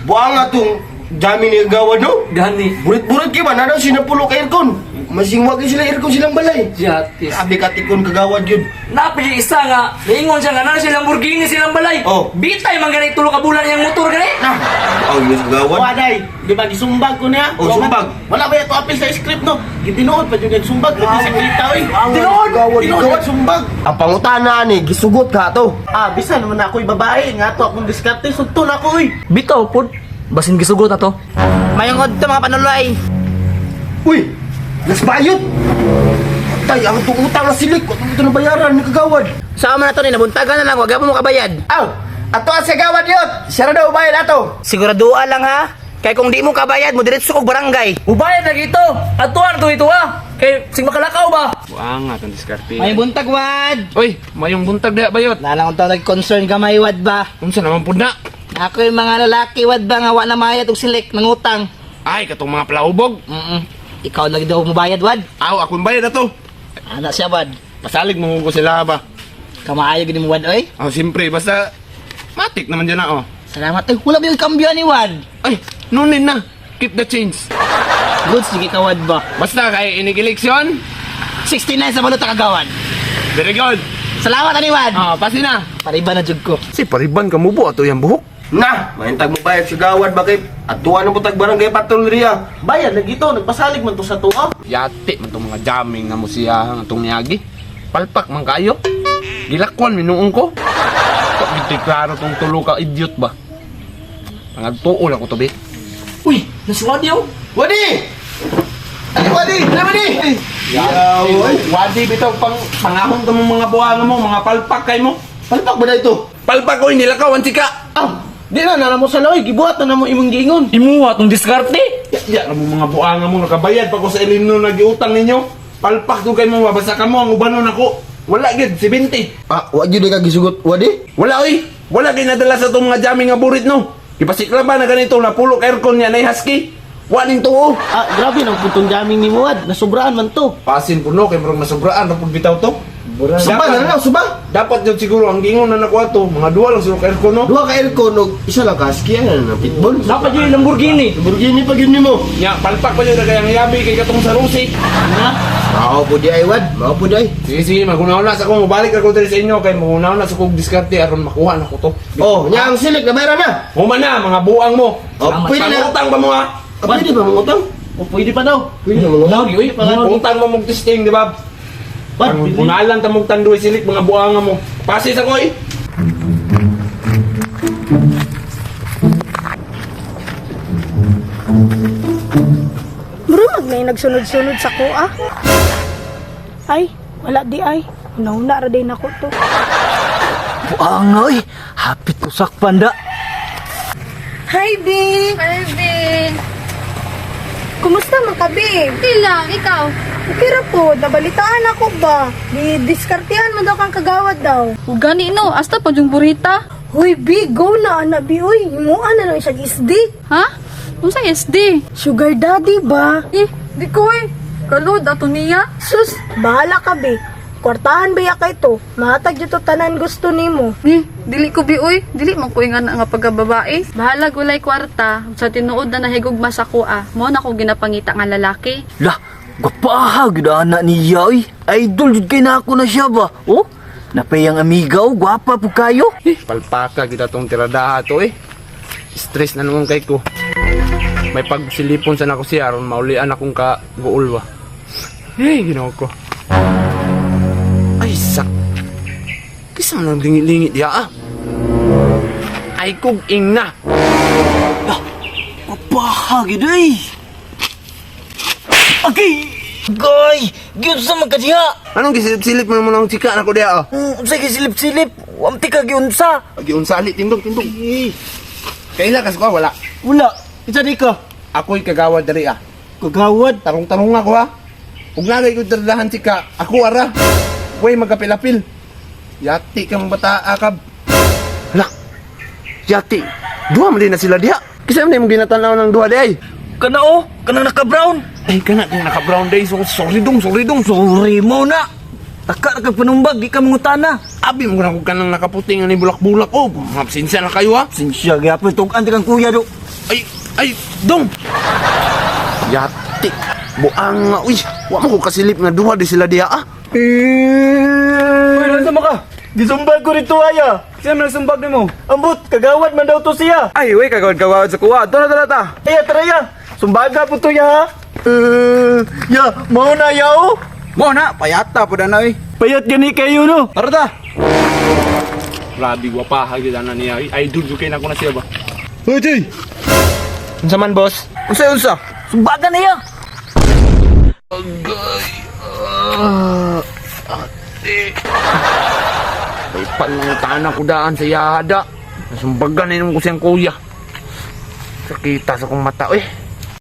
Buang nga tong dami ni gawad no. Gani. Burit-burit kay ba na daw sinapulo ka aircon. Masing wag sila aircon silang balay. Jatis. Grabe ka tikon kagawad yun. Napili isa nga, naingon siya nga, nana silang Lamborghini silang balay. Oh. Bitay man gani tulo ka bulan iyang motor gani. Na. Oh, yun sa gawad. Waday, di ba gisumbag ko niya? Oh, sumbag. Wala ba ito apil sa script no? Gitinuod pa jud sumbag lagi sa kita oy. Tinuod! Tinuod Gawad. sumbag. Ang pangutana ni gisugot ka to. Ah, bisan naman ako'y babae nga to akong diskarte sugton ako oy. Bitaw pod. Basin gisugot na to. Mayong to mga panuloy. Uy, nasbayot. Tay, ang itong utang na silik. Kung ito na bayaran ni kagawad. Sa man na to ni nabuntagan na lang wag mo kabayad. Aw, ato ang sa gawad yun. Siya na daw bayad ato. Siguraduha lang ha. Kay kung di mo kabayad mo diretso kog barangay. Ubayad na gito. Atuan to ito ah. Kay sing makalakaw ba? Buang nga itong diskarte. May buntag wad. Uy, mayong buntag diha bayot. Lalang unta nag-concern gamay wad ba. Unsa naman pud na? Ako yung mga lalaki wad ba nga wa na mayad og silik nangutang. Ay, katong mga plaubog. Ikaw lagi daw mobayad wad. Aw, akong bayad ato. Ana siya wad. Pasalig mo ko sila ba? Kamaayo gid mo wad oy. Aw, siyempre, basta matik naman dyan na, oh. Salamat. Ay, wala ba yung kambyo ni wad? Ay, nunin na. Keep the change. Good sige ka wad ba. Basta kay inig eleksyon, 69 sa balota kagawan. very good. Salamat ani wad. Ah, pasi na. Pariba na jud ko. Si pariban ka mo ato yang buhok. Na, mahintag mo bayad sa gawad ba kay atuan na po tag barangay patrol riya. Bayad lagi to, nagpasalig man to sa tuo. Yati man tong mga jamming na mo siya ang atong niyagi. Palpak man kayo. Gilakwan minuong ko. Gito'y klaro tong tulo ka idiot ba. Pangagtuo lang ko to be. Uy, nasuwadi oh. Wadi! Ano wadi? Ano wadi? Yaw, wadi bitaw pang pangahon ka mong mga buhanga mo, mga palpak kay mo. Palpak ba na ito? Palpak oy nilakaw ang chika. Ah, di na na mo sa loy, gibuhat na namo imong giingon. Imuha tong diskarte. Ya, ya na mo mga buhanga mo nakabayad pa ko sa ilinno nagiutang ninyo. Palpak do kay mo mabasa ka mo ang ubanon ako. Wala gid 70. Ah, wa gyud ka gisugot wadi? Wala oy. Wala kay nadala sa tong mga jamming nga burit no. Ipasikla ba na ganito na pulok aircon niya nay husky? Wa ning tuo. Ah, grabe nang puntong jaming ni Muad, nasubraan man to. Pasin puno kay murag nasubraan ra pud bitaw to. Suba na lang, suba. Dapat jud siguro ang gingon na nakuha to, mga duwa lang siguro ka aircon no. Duha ka aircon og isa lang ka husky ano na pitbull. Dapat yun yung Lamborghini. Lamborghini pa gyud nimo. Nya palpak pa jud na kayang yabi kay katong sa Rusi. Mao po di ay wad, mao po di ay. Sige sige, magunaw na sa akong mabalik ako diri sa inyo kay magunaw na sa akong diskarte aron makuha na ko to. Oh, nya ang silik nabayaran na. Human na mga buang mo. Oh, pwede na. Pangutang ba mo ha? Ah, pwede ba mangutang? O pwede pa daw. Pwede na mangutang. Lagi oy. Pangutang mo mong testing, di ba? Wad, Pang bunalan ta mong tanduay silik mga buanga mo. Pasis ako eh. Murag na yung nagsunod-sunod sa kuha. Ay, wala di ay. Una-una ra din ako to. Buang oy. Hapit ko sakpan da. Hi, B! Hi, Vin. Kumusta man ka, B? Okay lang, ikaw. Okay ra po, nabalitaan ako ba? Di diskartehan mo daw kang kagawad daw. Gani no, asta pa yung burita. Hoy, B, go na, ana, B. Uy, himuan na lang siyang SD. Ha? Unsa SD? Sugar daddy ba? Eh, di ko eh. Kalod ato niya. Sus, bahala ka, B. Kwartahan ba ya kay to? Mahatag dito tanan gusto nimo. Eh, dili ko bi oy, dili man ko nga nga pagkababae. Bahalag walay kwarta, sa tinuod na nahigugma sa kuha. Mo na ko ginapangita nga lalaki. Lah, gwapaha gyud ana niya oy. Idol jud kay nako na siya ba? Oh, napayang amiga oh, gwapa po kayo. Eh, palpaka kita tong tiradaha to eh. Stress na naman kay ko. May pagsilipon sana ko siya aron maulian akong ka guul ba. Eh, ginawa ko. Ay, sak. Kisa man ang lingi-lingi diya ah. Ay kog ing na. Gwapaha gyud oy. Agay! Goy! Gyud sa man ka diha! Anong gisilip-silip mo naman ang chika na ko diya ah? Unsay gisilip-silip? Wamti ka giunsa. Giunsali, tindog, tindog. Kaila kas ko wala. Wala, isa di ka. Ako'y kagawad diri ah. Kagawad. Tarong-tarong ako ha. Ug nagay ko tiradahan chika, ako ara. Way magkapilapil. Yati kang bata akab. Hala. Yati. Duha man din na sila diha. Kisa man imong ginatanaw ng duha di ay. Kana oh, kanang naka-brown. Ay kana kung naka-brown day so sorry dong, sorry dong. Sorry mo na. Taka ra kag panumbag, di ka mangutana. Abi mo na kung kanang nakaputi nga ni bulak-bulak oh. Mabsinsya na kayo ha. Sinsya gyapon tug-an kang kuya do. Ay, ay, dong. Yati. Buang nga, uy. Wa mo ko kasilip nga duha di sila diha ah. Uy, nasa mo ka? Gisumbag ko rito aya. Sino man nagsumbag nimo? Ambot, kagawad man daw to siya. Ay, uy, kagawad-kagawad sa kuha. Tara, tara, ta. Aya, tara ya. Sumbaga po to ya ha. Eh, ya, mao na ya oh. Mo na, payata po na uy. Payat gani kayo no. Tara ta. Grabe gwapaha gyud ana niya. Ay, idol jud kay nako na siya ba. Uy, Jay! Unsa man, boss? Unsa unsa? Sumbaga na ya. May panangutana ko daan sa yada. Nasumbagan na ko siyang kuya. Sakita sa kong mata, eh.